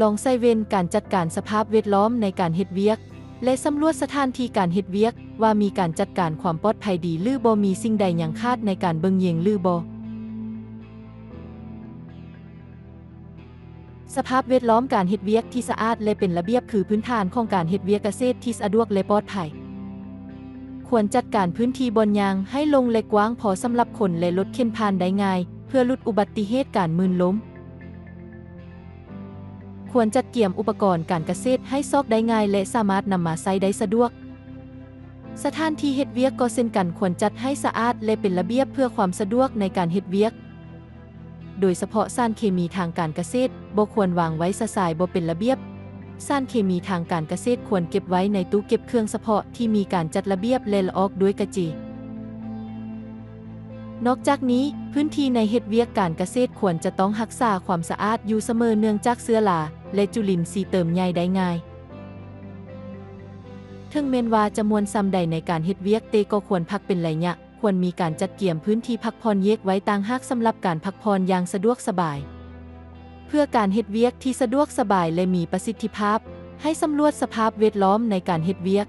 ລອງໃສ່ເວັນການຈັດການສະພາບແວດລ້ອມໃນການເຮັດວຽກ ແລະ ສຳຫຼວດສະຖານທີ່ການເຮັດວຽກ ວ່າມີການຈັດການຄວາມປອດໄພດີ ຫຼື ບໍ່ມີສິ່ງໃດຍັງຂາດໃນການເບິ່ງແຍງ ຫຼື ບໍ່. ສະພາບແວດລ້ອມການເຮັດວຽກທີ່ສະອາດ ແລະ ເປັນລະບຽບ ຄືພື້ນຖານຂອງການເຮັດວຽກກະເສດທີ່ສະດວກ ແລະ ປອດໄພ. ຄວນຈັດການພື້ນທີ່ບ່ອນຍ່າງໃຫ້ໂລ່ງ ແລະ ກວ້າງພໍສຳລັບຄົນ ແລະ ລົດເຂັນຜ່ານໄດ້ງ່າຍ ເພື່ອຫຼຸດອຸບັດຕິເຫດການມື່ນລົ້ມ. ຄວນຈັດກຽມອຸປະກອນການກະເສດໃຫ້ຊອກໄດ້ງ່າຍ ແລະ ສາມາດນຳມາໃຊ້ໄດ້ສະດວກ. ສະຖານທີ່ເຮັດວຽກກໍເຊັ່ນກັນ ຄວນຈັດໃຫ້ສະອາດ ແລະ ເປັນລະບຽບເພື່ອຄວາມສະດວກໃນການເຮັດວຽກ. ໂດຍສະເພາະສານເຄມີທາງການກະເສດ ບໍ່ຄວນວາງໄວ້ຊະຊາຍບໍ່ເປັນລະບຽບ. ສານເຄມີທາງການກະເສດຄວນເກັບໄວ້ໃນຕູ້ເກັບເຄື່ອງສະເພາະທີ່ມີການຈັດລະບຽບ ແລະ ລະອອກດ້ວຍກະເຈ. ນອກຈາກນີ້, ພື້ນທີ່ໃນເຮັດວຽກການກະເສດຄວນຈະຕ້ອງຮັກສາຄວາມສະອາດຢູ່ສະເໝີ ເນື່ອງຈາກເຊື້ອລາ ແລະ ຈຸລິນຊີເຕີມໃຫຍ່ໄດ້ງ່າຍ. ເຖິງແມ່ນວ່າຈະມ່ວນຊ່ຳໃດໃນການເຮັດວຽກ, ແຕ່ກໍຄວນພັກເປັນໄລຍະ. ຄວນມີການຈັດກຽມພື້ນທີ່ພັກຜ່ອນແຍກໄວ້ຕ່າງຫາກສຳລັບການພັກຜ່ອນຢ່າງສະດວກສະບາຍ. ເພື່ອການເຮັດວຽກທີ່ສະດວກສະບາຍ ແລະ ມີປະສິດທິພາບ, ໃຫ້ສຳຫຼວດສະພາບແວດລ້ອມໃນການເຮັດວຽກ.